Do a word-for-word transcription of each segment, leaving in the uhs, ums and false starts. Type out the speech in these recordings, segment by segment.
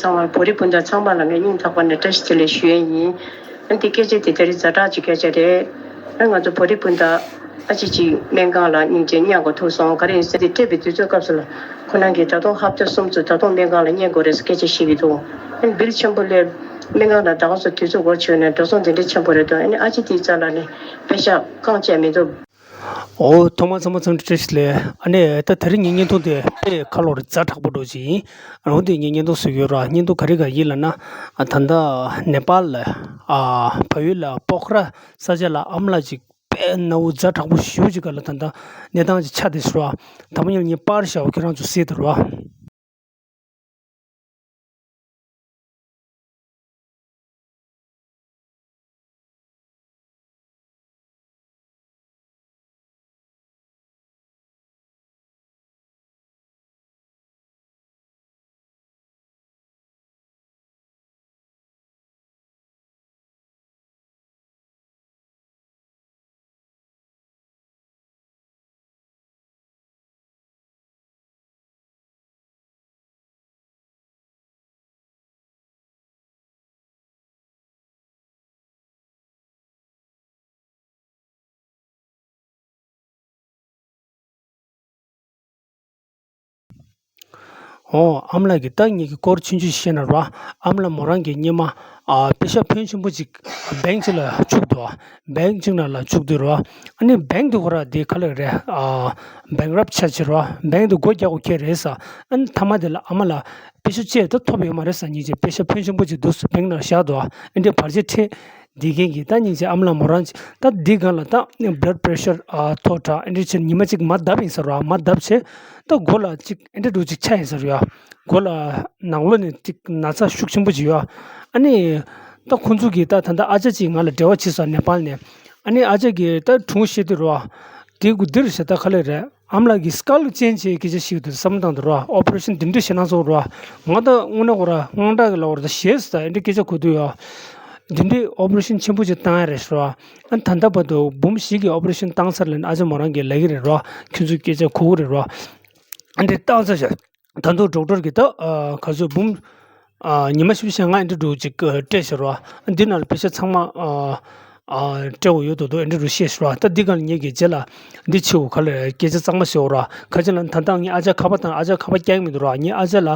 ཚང་མ་བོད་རིགས་སྤུན་ཟླ་ཚང་མ་ལ་ངས་སྙིང་ཐག་པ་ནས་བཀྲ་ཤིས་བདེ་ལེགས་ཞུ་ཡས་ཡིན། ཨ་འདི་སྐད་ཆ་དེ་ད་རེས་ཛ་དྲག་ཅིག་སྐད་ཆ་རེད། ཨ་ང་ཚོ་བོད་རིགས་སྤུན་ཟླ་ཨ་ཅེ་ཅིག་སྨན་ཁང་ལ་སྙིང་རྗེ་མཉམ་གོ་ཐུག་སོང་། ག་རེ་ཡིན་ཟེར་དེ་སྤྲད་པའི་དུས་ཚོད་སྐབས་སུ་ལ་ཁོ་རང་གིས་ད་དུང་ཧབ་ཏ་གསུམ་ཙམ་ད་དུང་སྨན་ཁང་ལ་གཉེར་དགོས་རེད་ཟེར་སྐད་ཆ་བཤད་ཀྱི་འདུག་ཨ་བིལ་ཆེན་པོ་སླེབས། སྨན་ཁང་ལ་ཟླ་བ་ཚོ་དུས་ཚོད་འགོར་བྱུང་ནས་འགྲོ་སོང་དེ་འདྲ་ཆེན་པོ་རེད་འདུག་ཨ་ནི་ཨ་ཅེ་དེའི་རྩ་ལ་ནི་པེ་ཤག་རྐང་བཅད་མི་འདུག་འོ། ཐོག་མར་ཚང་མ་འཚམས་འདྲི་བཀྲ་ཤིས་བདེ་ལེགས། ཨ་ནི་ད་དེ་རིང་ངའི་བརྙན་ཐུང་དེ་དཔེ་ཁ་ལོ་རེ་ཛ་དྲག་པོ་འགྲོ་ཅིག་ཡིན། རང་དེ་ངའི་བརྙན་ཐུང་བཟོས་ཡོད་ར། བརྙན་ཐུང་ག་རེ་ག་ཡིན་ལབ་ན། ཨ་ད་ལྟ་ནེ་པཱལ་ལ་ཨ་བལ་ཡུལ་ལ་པོ་ཁ་ར་ས་ཆ་ལ་ཨ་མ་ལགས་ཅིག་དཔེ་གནའ་བོ་ཛ་དྲག་པོ་ཞེ་པོ་ཅིག་སྒང་ལ་ད་ལྟ་གནས་སྟངས་ཅིག་ཆགས་བསྡད་ཤག་ར། དང་པོ་ཉིད་ངས་པར་བཞག་པ་ཁྱེད་རང་ཚོ་གཟིགས་དང་ར། ཨོ། ཨ་མ་ལགས་ཀྱིས་ད་ངེད་ཀྱི་སྐོར་ཆུང་ཆུང་ཞིག་བཤད་ན་ར། ཨ་མ་ལགས་མོ་རང་གིས་སྔོན་མ་ཨ་པེ་ཤག་ཕོན་ཆེན་པོ་ཅིག་བེང་ཅིག་ལ་བཅུག་འདུག་བེང་ཅིག་ནང་ལ་བཅུག་འདུག་ར། ཨ་ནི་བེང་དེ་ཁོ་ར་དེ་ག་ལེར་རེད། ཨ་བེང་རབ་ཆགས་ཀྱི་ར། བེང་དེ་སྒོ་རྒྱག་དགོས་ཁེལ་རེད་ཟེར། ཨ་ནི་མཐའ་མ་དེ་ལ་ཨ་མ་ལགས་པེ་ཤག་གཅིག་ད་ཐོབ་ཡོད་མ་རེད་ཟེར། སྙིང་རྗེ། པེ་ཤག་ཕོན་ཆེན་པོ་ཅིག་འདུག་བེང་ནང་བཞག་འདུག་ཨ་འདྲའི་བར་ཆད་འཕྲད། འདི་གན་གྱིས་ད་སྙིང་རྗེ་ཨ་མ་ལགས་མོ་རང་ཅིག་ད་འདི་སྒང་ལ་ད་blood pressure ཨ་མཐོ་དྲགས་ཨེ་འདྲ་བྱས་ཉི་མ་གཅིག་མར་བརྡབས་ཡིན་ཟེར་ར། མར་བརྡབས་བྱས་ད་མགོ་ལ་ཅིག་ཨེ་འདྲ་འདྲ་ཅིག་ཆགས་ཡིན་ཟེར་ཡ། མགོ་ལ་ནང་ལོགས་ནས་ཅིག་ན་ཚ་ཤུགས་ཆེན་པོ་ཅིག་ཡོད། ཨ་ནི་ད་ཁོང་ཚོ་གིས་ད་ད་ལྟ་ཨ་ཅག་ཅིག་ང་ལ་འབྲེལ་བ་བྱས་སོང་ནེ་པཱལ་ནས། ཨ་ནི་ཨ་ཅག་གིས་ད་གྲུང་བཤད་དུས་ར། དེ་གུ་འདིར་བྱས་ད་ག་ལེར་རེད། ཨ་མ་ལགས་ཀྱིས་སྐལ་ཅན་ཆེ་སྐད་ཆ་ཞིག་འདུག་བསམ་བློ་བཏང་འདུག་ར། ཨོ་པ་རེ་ཤན་འདི་འདྲ་བྱེད་ན་སོང་ར། ང་ད་དངོས་གནས་ཁོ་ར་དངངས་སྐྲག་གི་ལ་བར་ད་ཞེས་སུ་ད་འདི་འདྲ་སྐད་ཆ་གོ་དུས་ཡ། འདི་འདྲའི་ཨོ་པ་རེ་ཤན་ཆེན་པོ་ཅིག་བཏང་ཡ་རེད་ཟེར་ར། ཨ་ད་ལྟ་བར་དུ་འབུམ་བཞི་གི་ཨོ་པ་རེ་ཤན་བཏང་ཚར་ལབ་ནས་ཨ་ཅག་མོ་རང་གིས་ལབ་ཀྱི་རེད་ར། ཁྱོད་ཚོས་སྐད་ཆ་གོ་གི་རེད་ར། ཨ་འདི་བཏང་ཚར་ཤག་ད་དུང་ཌོག་ཊར་གྱིས་ད་ཨ་ག་ཚོད་འབུམ་ཨ་ཉི་མ་བཞི་བཅུ་ཞེ་ལྔ་ཨེ་འདྲ་འདྲ་ཅིག་ཨ་སྤྲད་ཤག་ར། ཨ་འདི་ནང་ལ་པེ་ཤག་ཚང་མ་ཨ་ཨ་སྤྲད་དགོས་ཡོད་དོ་དོ་ཨེ་འདྲ་འདྲ་བཤད་ཤག་ར། ད་འདི་སྒང་ལ་ངེད་ཀྱིས་རྗེས་ལ་འདི་བྱེད་དགོས། ག་ལེར་སྐད་ཆ་གཙང་མ་བཤད་དགོས་ར། ག་ཅི་ལབ་ན་ད་ལྟ་ངས་ཨ་ཅག་ཁ་པར་བཏང་། ཨ་ཅག་ཁ་པར་རྒྱག་མི་འདུག་ར། ངས་ཨ་ཅག་ལ་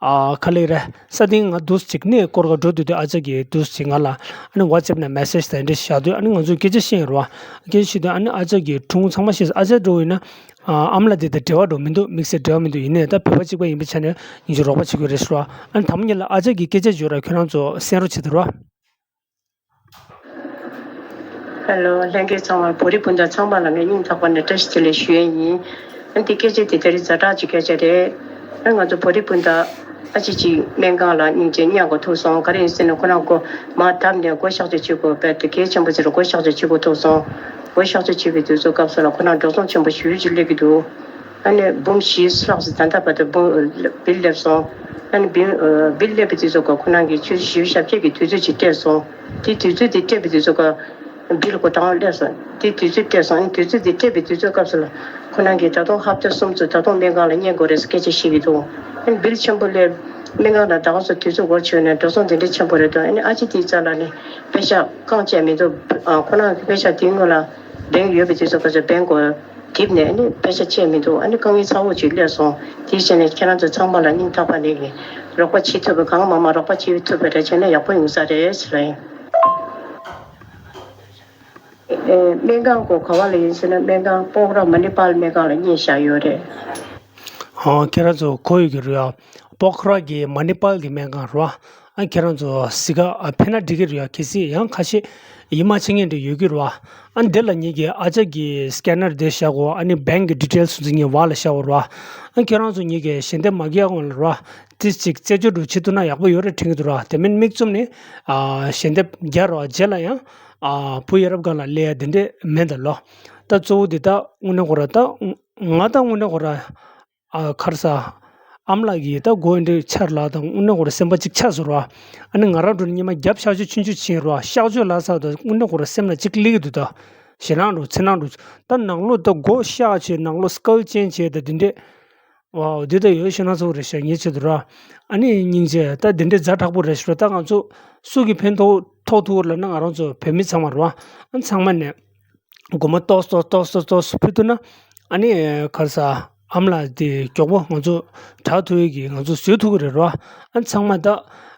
ཨ་ག་ལེར་རེད། ས་སྟེང་ང་འདུག་ཅིག་གནས་སྐོར་ག་འགྲོ་དུས་དུས་ཨ་ཅག་གིས་འདུག་ཅིག་ང་ལ་ཨ་ནི་ཝ་ཊི་སེབ་ནས་མེ་སེ་ཇི་དང་འདྲ་བཞག་དུས་ཨ་ནི་ང་ཚོས་སྐད་ཆ་བཤད་ཡིན་ར། སྐད་ཆ་བཤད་དུས་ཨ་ནི་ཨ་ཅག་གིས་གྲུང་ཚང་མ་བཤད། ཨ་ཅག་འགྲོ་ཡིན་ན་ཨ་ཨ་མ་ལགས་དེ་དང་འབྲེལ་བ་འགྲོ་མི་འདུག་དམིགས་བསལ་འབྲེལ་བ་མི་འདུག་ཡིན་ནའི་ད་བོད་པ་གཅིག་པ་ཡིན་པའི་ཆ་ནས་ཉིན་ཞིག་རོགས་པ་བྱེད་དགོས་རེད་ཟེར་བ། ཨ་ནི་དང་པོ་ཉིད་ལ་ཨ་ཅག་གིས་སྐད་ཆ་བརྗོད་ར། ཁྱོད་རང་ཚོ་གསན་རོགས་བྱེད་དང་ར། ཧེ་ལོ། ལྷན་རྒྱས་ཚང་མ་བོད་རིགས་སྤུན་ཟླ་ཚང་མ་ལ་ངས་སྙིང་ཐག་པ་ནས་བཀྲ་ཤིས་བདེ་ལེགས་ཞུ་ཡས་ཡིན། ཨ་འདི་སྐད་ཆ་དེ་ད་རེས་ཛ་དྲག་ཅིག་སྐད་ཆ་རེད། ཨ་ང་ཚོ་བོད་རིགས་སྤུན་ཟླ་ཨ་ཅེ་ཅིག་སྨན་ཁང་ལ་སྙིང་རྗེ་མཉམ་གོ་ཐུག་སོང་། ག་རེ་ཡིན་ཟེར་ན་ཁོ་རང་མགོ་མར་བརྡབས་ནས་མགོ་གཤག་བཅོས་བྱེད་དགོས། དཔེ་དེ་གལ་ཆེན་པོ་ཟེར་རུ་མགོ་གཤག་བཅོས་བྱེད་དགོས་ཐུག་སོང་། མགོ་གཤག་བཅོས་བྱེད་པའི་དུས་ཚོད་སྐབས་སུ་ལ་ཁོ་རང་འགྲོ་སོང་ཆེན་པོ་ཞེ་པོ་ཅིག་སླེབས་ཀྱི་འདུག་ཨ་ནི་འབུམ་བཞི་ལྷག་ཙམ་ད་ལྟ་བར་དུ་འབུམ་བིལ་སླེབས་སོང་། ཨ་ནི་བིལ་ཨ་བིལ་སླེབས་པའི་དུས་ཚོད་སྐབས་ཁོ་རང་གིས་ཆུ་ཚོད་བཞི་བཅུ་ཞེ་བརྒྱད་ཀྱི་དུས་ཚོད་ཅིག་སྤྲད་སོང་། དེ་དུས་ཚོད་དེ་སྤྲད་པའི་དུས་ཚོད་སྐབས་བིལ་ཁོ་དང་སླེབས་སོང་། དེ་དུས་ཚོད་སྤྲད་སོང་། ཨ་ནི་དུས་ཚོད་དེ་སྤྲད་པའི་དུས་ཚོད་སྐབས་སུ་ལ་ཁོ་རང་གིས་ད་དུང་ཧབ་ཏ་གསུམ་ཙམ་ད་དུང་སྨན་ཁང་ལ་གཉེར་དགོས་རེད་ཟེར་སྐད་ཆ་བཤད་ཀྱི་འདུག་ཨ་ནི་བིལ་ཆེན་པོ་སླེབས། སྨན་ཁང་ལ་ཟླ་བ་ཚོ་དུས་ཚོད་འགོར་བྱུང་ནས་འགྲོ་སོང་དེ་འདྲ་ཆེན་པོ་རེད་འདུག་ཨ་ནི་ཨ་ཅེ་དེའི་རྩ་ལ་ནི་པེ་ཤག་རྐང་བཅད་མི་འདུག་ཨ་ཁོ་རང་གི་པེ་ཤག་དེའི་སྔོན་ལ་བེང་ཡོད་པའི་དུས་ཚོད་སྐབས་སུ་བེང་གོ་དེབ་ནས་ཨ་ནི་པེ་ཤག་ཆད་མི་འདུག་ཨ་ནི་དཀའ་ངལ་ཚ་བོ་ཅིག་སླེབས་སོང་། དེའི་ཆ་ནས་ཁྱེད་རང་ཚོ་ཚང་མ་ལ་སྙིང་ཐག་པ་ནས་རོགས་པ་བྱེད་ཐུབ་པ་གང་མང་མང་རོགས་པ་བྱེད་ཐུབ་པ་རེ་བྱས་ན་ཡག་པོ་ཡོང་ས་རེད་ཟེར་བ་ཡིན། ཨེ་སྨན་ཁང་གོ་ག་བ་ལ་ཡིན་ཟེར་ན་སྨན་ཁང་པོག་ར་མ་ནི་པཱལ་སྨན་ཁང་ལ་གཉེར་བཞག་ཡོད་རེད། ཨོ་ཁྱེད་རང་ཚོ་གོ་ཡོད་ཀྱི་རེད་ཡ། པོག་ར་གི་མ་ནི་པཱལ་གི་སྨན་ཁང་རེད་བ། ཨ་ཁྱེད་རང་ཚོ་གཟིགས་ག་ཨ་ཕེབས་ན་འགྲིག་གི་རེད་ཡ། གལ་སྲིད་ཡང་ཁ་ཤས་ཡིད་མ་ཆེས་མཁན་འདྲ་ཡོད་ཀྱི་རེད་བ། ཨ་འདི་ལ་ངེད་ཀྱི་ཨ་ཅག་གི་སི་ཀེ་ནར་དེ་བཞག་གོ་ཨ་ནི་བེང་གི་ཌི་ཊེལ་སུ་ཚིག་ངེད་བར་ལ་བཞག་གོ་རེད་བ། ཨ་ཁྱེད་རང་ཚོ་ངེད་ཀྱི་ཞལ་འདེབས་མ་རྒྱག་གོང་ལ་རེད་བ། དེ་ཅིག་རྩད་གཅོད་འདྲ་བྱེད་ཐུབ་ན་ཡག་པོ་ཡོད་རེད་དྲན་གྱི་འདུག་ར། དེ་མིན་དམིགས་རྩོམ་ནི་ཨ་ཞལ་འདེབས་རྒྱག་རོགས། རྗེས་ལ་ཡང་ཨ་བུ་ཡ་རབས་སྒང་ལ་སླེབས་ཡ་དེ་འདྲས་མེད་ད་ལོ། ད་གཙོ་བོ་འདི་ད་དངོས་གནས་ཁོ་ར་ད་ང་ད་དངོས་གནས་ཁོ་ར་ཨ་ཁར་ས་ཨ་མ་ལགས་ཀྱིས་ད་མགོ་འདྲ་ཆར་ལ་ད་དངོས་གནས་ཁོ་ར་སེམས་པ་ཅིག་ཆགས་སོང་ར། ཨ་ནི་ང་རང་འགྲོ་ནས་སྙེ་མ་རྒྱབ་གཤག་བཅོས་ཆུང་ཆུང་ཕྱིན་ར། གཤག་བཅོས་ལ་ས་ད་དངོས་གནས་ཁོ་ར་སེམས་ལ་ཅིག་སླེབས་ཀྱི་འདུག་ད་ཞེད་སྣང་འགྲོ་འཚེར་སྣང་འགྲོ། ད་ནང་ལོགས་ད་མགོ་གཤག་བྱས་ནང་ལོགས་སྐལ་ཅན་བྱས་ད་དེ་འདྲས། ཝའོ། འདི་ད་ཡོད་ཤེས་ན་ཚོགས་རེད་ཤག་ངའི་ཆེད་དུ་ར། ཨ་ནི་སྙིང་རྗེ། ད་འདི་འདྲའི་ཛ་དྲག་པོ་རེད་ཤག་ར། ད་ང་ཚོ་སུ་གི་ཕན་ཐོགས་ཐོགས་ཐུབ་ལབ་ན་ང་རང་ཚོ་བོད་མི་ཚང་མ་ར། ཨ་ཚང་མ་ནས་སྒོར་མོ་ཏོག་ཙམ་ཏོག་ཙམ་ཏོག་ཙམ་ཕུལ་ཐུབ་ན། ཨ་ནི་ག་རེ་ཟ། ཨ་མ་ལགས་དེ་མགྱོགས་པོ་ང་ཚོ་དྲག་ཐུབ་ཡས་ཀྱི་ང་ཚོ་བཟོས་ཐུབ་ཀྱི་རེད་ར། ཨ་ཚང་མ་ད།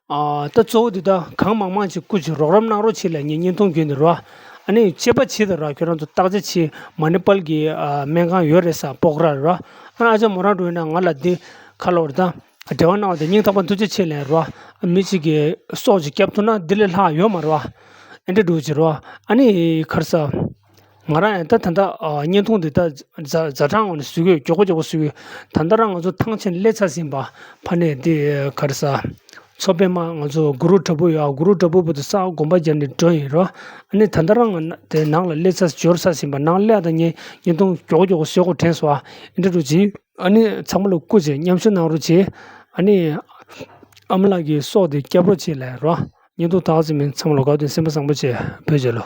ཨ་ད་གཙོ་བོ་དེ་ད་གང་མང་མང་ཅིག་སྐུ་མཁྱེན་རོགས་རམ་གནང་རོགས་བྱེད་ལབ་ངས་བརྙན་ཐུང་བརྒྱུད་ནས་ར། ཨ་ནི་དཔྱད་པ་བྱེད་དང་ར། ཁྱོད་རང་ཚོ་བརྟག་དཔྱད་བྱེད། མ་ནི་པལ་གྱི་ཨ་སྨན་ཁང་ཡོད་རེད་ས། པོག་ར་ར། ཨ་ཨ་ཅག་མོ་རང་འགྲོ་ཡིན་ན་ང་ལ་འདི་ཁ་ལོ་ར་ད་འབྲེལ་བ་གནང་བ་དེ་སྙིང་ཐག་པ་ཐུགས་རྗེ་ཆེ་ལབ་ར། མི་གཅིག་གིས་སྲོག་ཅིག་སྐྱབས་ཐུབ་ན་འདི་ལས་ལྷག་ཡོད་མ་རེད་བ། ཨེ་འདྲ་འགྲོ་ཅིག་ར། ཨ་ནི་ག་རེ་ཟ། ང་རང་ཡང་ད་ད་ལྟ་ཨ་བརྙན་ཐུང་འདི་ད་ཛ་ཛ་དྲག་ངང་ནས་བཟོ་གི་ཡོད། མགྱོགས་པོ་མགྱོགས་པོ་བཟོ་གི་ཡོད། ད་ལྟ་རང་ང་ཚོ་ཐང་ཆེན་སླེབས་ཚར་ཟིན་པ། ཕ་ནས་འདི་ག་རེ་ཟ། མཚོ་པདྨ་ང་ཚོ་གུ་རུ་བྲག་ཕུག་ཡོད། གུ་རུ་བྲག་ཕུག་བར་དུ་ས་དགོན་པ་བརྒྱབ་ནས་འགྲོ་ཡིན་ར། ཨ་ནི་ད་ལྟ་རང་ང་དེ་ནང་ལ་སླེབས་ཚར། འབྱོར་ཚར་ཟིན་པ། ནང་སླེབས་དང་ངས་བརྙན་ཐུང་མགྱོགས་པོ་མགྱོགས་པོ་བཟོ་དགོས་དྲན་སོང་། ཨ་ཨེ་འདྲ་འགྲོ་ཅིག། ཨ་ནི་ཚང་མ་ལ་སྐུ་མཁྱེན་མཉམ་ཞུགས་གནང་རོགས་བྱེད། ཨ་ནི་ཨ་མ་ལགས་ཀྱི་སྲོག་དེ་སྐྱབས་རོགས་བྱེད་ལབ་ར། བརྙན་ཐུང་དག་ཙམ་མིན། ཚང་མ་ལ་དགའ་བསུ། སེམས་པ་བཟང་པོ་བྱེད། བོད་རྒྱལ་ལོ།